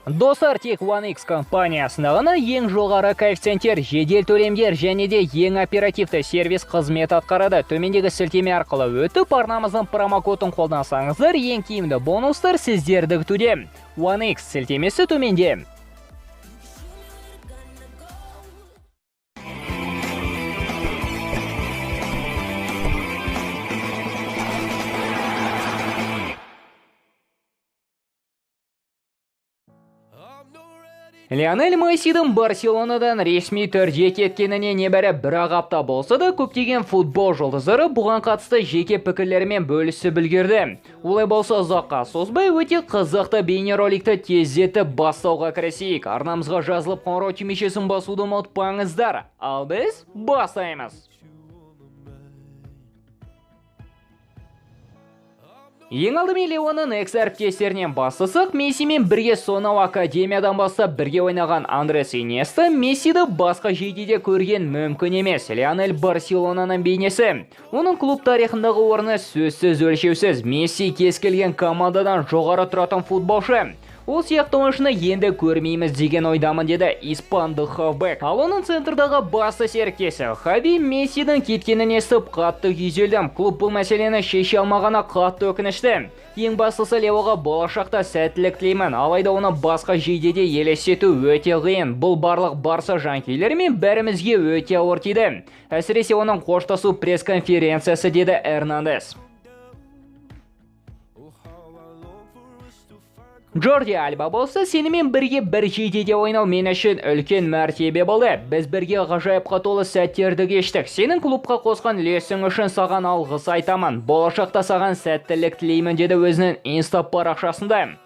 Достар, тек OneX компаниясында ғана ең жоғары коэффициенттер, жедел төлемдер және де ең оперативті сервис қызмет атқарады. Төмендегі сілтеме арқылы өтіп, арнамыздың промокодын қолдансаңыздар, ең тиімді бонустар сіздерді күтуде. OneX сілтемесі төменде. Лионель Мессидің Барселонадан ресми түрде кеткеніне небәрі бір-ақ апта болса да, көптеген футбол жұлдыздары бұған қатысты жеке пікірлерімен бөлісіп үлгерді. Олай болса ұзаққа созбай, өте қызықты бейнероликті тездетіп бастауға кірісейік. Арнамызға жазылып, қоңырау түймешесін басуды ұмытпаңыздар. Ал біз бастаймыз. Ең алдымен Леоның экс-әріптестерінен бастасақ, Мессимен бірге сонау академиядан бастап бірге ойнаған Андрес Иньеста Мессиді басқа жейдеде көрген мүмкін емес. Лионель Барселонаның бейнесі. Оның клуб тарихындағы орны сөзсіз өлшеусіз. Месси кез келген командадан жоғары тұратын футболшы. Ол сияқты ойыншыны енді көрмейміз деген ойдамын, деді испандық хавбек. Ал оның центрдағы басты серіктесі Хави Мессидің кеткенін естіп қатты күйзелдім. Клуб бұл мәселені шеше алмағаны қатты өкінішті. Ең бастысы Леоға болашақта сәттілік тілеймін. Алайда оны басқа жейдеде елестету өте қиын. Бұл барлық Барса жанкүйерлері мен бәрімізге өте ауыр тиді. Әсіресе оның қоштасу пресс-конференциясы, деді Эрнандес. Джорди Альба болса, сенімен бірге бір жейдеде ойнау мен үшін үлкен мәртебе болды. Біз бірге ғажайыпқа толы сәттерді кештік. Сенің клубқа қосқан үлесің үшін саған алғыс айтамын. Болашақта саған сәттілік тілеймін, деді өзінің инста парақшасында.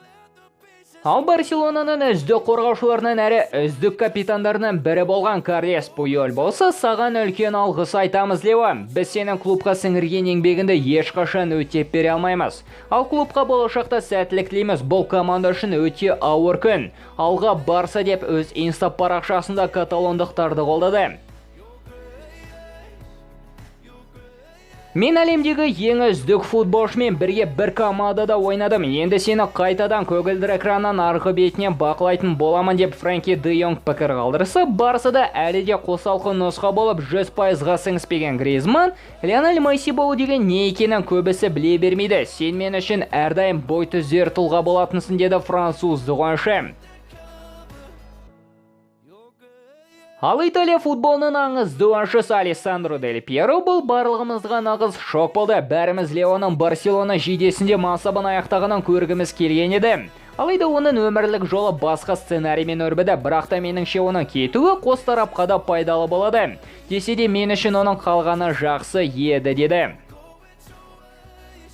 Ал Барселонаның үздік қорғаушыларынан әрі үздік капитандарының бірі болған Карлес Пуйоль болса, саған үлкен алғыс айтамыз, Лео. Біз сенің клубқа сіңірген еңбегіңді ешқашан өтеп бере алмаймыз. Ал клубқа болашақта сәттілік тілейміз. Бұл команда үшін өте ауыр күн. Алға Барса, деп өз инста парақшасында каталондықтарды қолдады. Мен әлемдегі ең үздік футболшымен бірге бір командада ойнадым. Енді сені қайтадан көгілдір экраннан арғы бетінен бақылайтын боламын, деп Фрэнки де Йонг пікір қалдырса, Барсада әлі де қосалқы нұсқа болып 100%-ға сіңіспеген Гризман Лионель Месси болу деген не екенін көбісі біле бермейді. Сен мен үшін әрдайым бой түзер тұлға болатынсың, деді француздық ойыншы. Ал Италия футболының аңызды ойыншысы Алессандро Дель Пьеро бұл барлығымызға нағыз шок болды. Бәріміз Леоның Барселона жейдесінде мансабын аяқтағанын көргіміз келген еді. Алайда оның өмірлік жолы басқа сценариймен өрбіді, бірақ та меніңше оның кетуі қос тарапқа да пайдалы болады. Десе де мен үшін оның қалғаны жақсы еді, деді.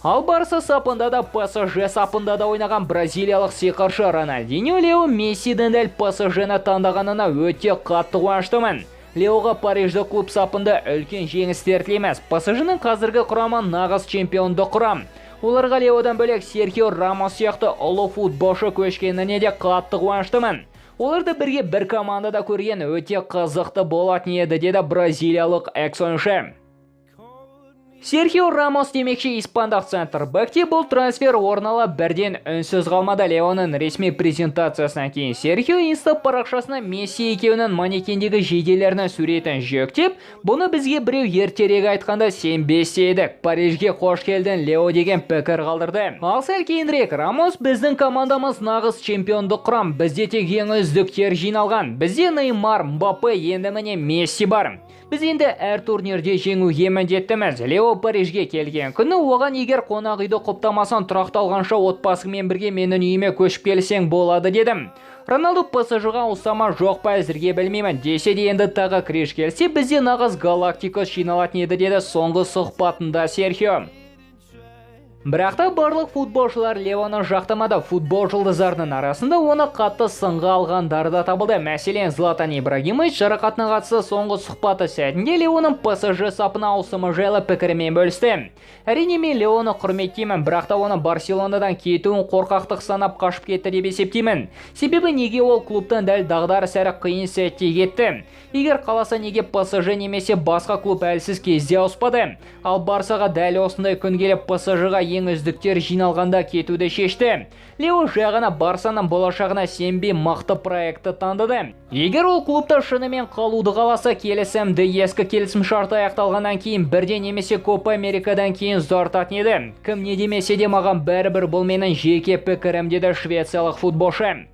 Ал Барса сапында да, ПСЖ сапында да ойнаған бразилиялық сиқыршы Рональдиньо Лео Мессидің дәл ПСЖ-ні таңдағанына өте қатты қуаныштымын. Леоға Парижді клуб сапында үлкен жеңістер тілейміз. ПСЖ-ның қазіргі құрамы нағыз чемпиондық құрам. Оларға Леодан бөлек Серхио Рамос сияқты ұлы футболшы көшкеніне де қатты қуаныштымын. Оларды бірге бір командада көрген өте қызықты болатын еді, деді бразилиялық экс-ойыншы. Серхио Рамос демекші, испандық центр-бэкте бұл трансфер орын ала бірден үнсіз қалмады. Леоның ресми презентациясынан кейін Серхио инста парақшасына Месси екеуінің манекендегі жейделерінің суретін жүктеп, бұны бізге біреу ертерек айтқанда сенбес едік. Парижге қош келдің, Лео, деген пікір қалдырды. Ал сәл кейінірек Рамос: біздің командамыз нағыз чемпиондық құрам, бізде тек ең үздіктер жиналған. Бізде Неймар, Мбаппе, енді міне Месси бар. Біз енді әр турнирде жеңуге міндеттіміз. Лео Парижге келген күні оған егер қонақ үйді құптамасаң, тұрақталғанша отбасыңмен бірге менің үйіме көшіп келсең болады, дедім. Роналду ПСЖ-ға ауыса ма жоқ па әзірге білмеймін. Десе де енді тағы Криш келсе, бізде нағыз галактикос жиналатын еді, деді соңғы сұхбатында Серхио. Бірақ та барлық футболшылар Леоны жақтамады. Футбол жұлдыздарының арасында оны қатты сынға алғандары да табылды. Мәселен, Златан Ибрагимович жарақатына қатысты соңғы сұхбаты сәтінде Леоның ПСЖ сапына ауысымы жайлы пікірімен бөлісті. Әрине, мен Леоны құрметтеймін, бірақ та оны Барселонадан кетуін қорқақтық санап қашып кетті деп есептеймін. Себебі неге ол клубтан дәл дағдарыс әрі қиын сәтте кетті? Егер қаласа, неге ПСЖ немесе басқа клуб әлсіз кезде ауыспады? Ал Барсаға дәл осындай күн келіп ПСЖ-ға ең үздіктер жиналғанда кетуді шешті. Лео жай ғана Барсаның болашағына сенбей, мықты проектті таңдады. Егер ол клубта шынымен қалуды қаласа, келісімді ескі келісім шарты аяқталғаннан кейін бірден немесе Копа Америкадан кейін ұзартатын еді. Кім не демесе де, маған бәрібір, бұл менің жеке пікірім, деді швециялық футболшы.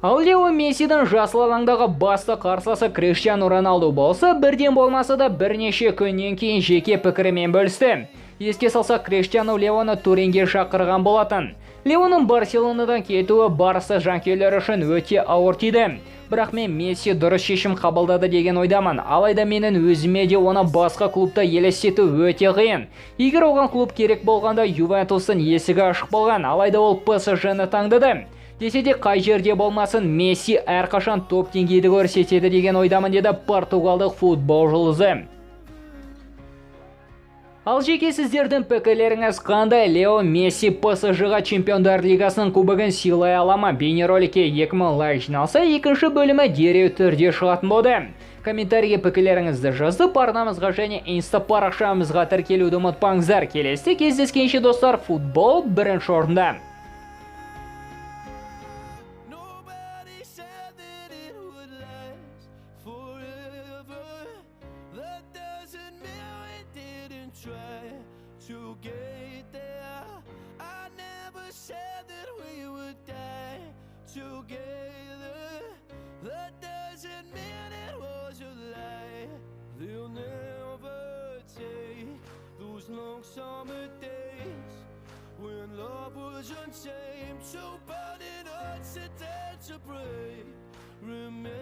Ал Лео Мессидің жасыл алаңдағы басты қарсыласы Криштиану Роналду болса, бірден болмаса да, бірнеше күннен кейін жеке пікірімен бөлісті. Еске салсақ, Криштиану Леоны Туринге шақырған болатын. Леоның Барселонадан кетуі Барса жанкүйерлері үшін өте ауыр тиді. Бірақ мен Месси дұрыс шешім қабылдады деген ойдамын. Алайда менің өзіме де оны басқа клубта елестету өте қиын. Егер оған клуб керек болғанда, Ювентустың есігі ашық болған, алайда ол ПСЖ-ны таңдады. Десе де, қай жерде болмасын, Месси әрқашан топ деңгейді көрсетеді деген ойдамын, деді португалдық футбол жұлдызы. Ал жеке сіздердің пікірлеріңіз қандай? Лео Месси ПСЖ-ға Чемпиондар Лигасының кубогын сыйлай ала ма? Бейнероликке 2000 лайк жиналса, екінші бөлімі дереу түрде шығатын болды. Комментарийге пікірлеріңізді жазып, арнамызға және инста парақшамызға тіркелуді ұмытпаңыздар. Келесі кездескенше, достар, футбол бірінші орында. Nobody said that it would last forever. That doesn't mean we didn't try to get there. I never said that we would die together. That doesn't mean it was a lie. They'll never take those long summer days when love was untamed. Two burning hearts that dared to break. Remember.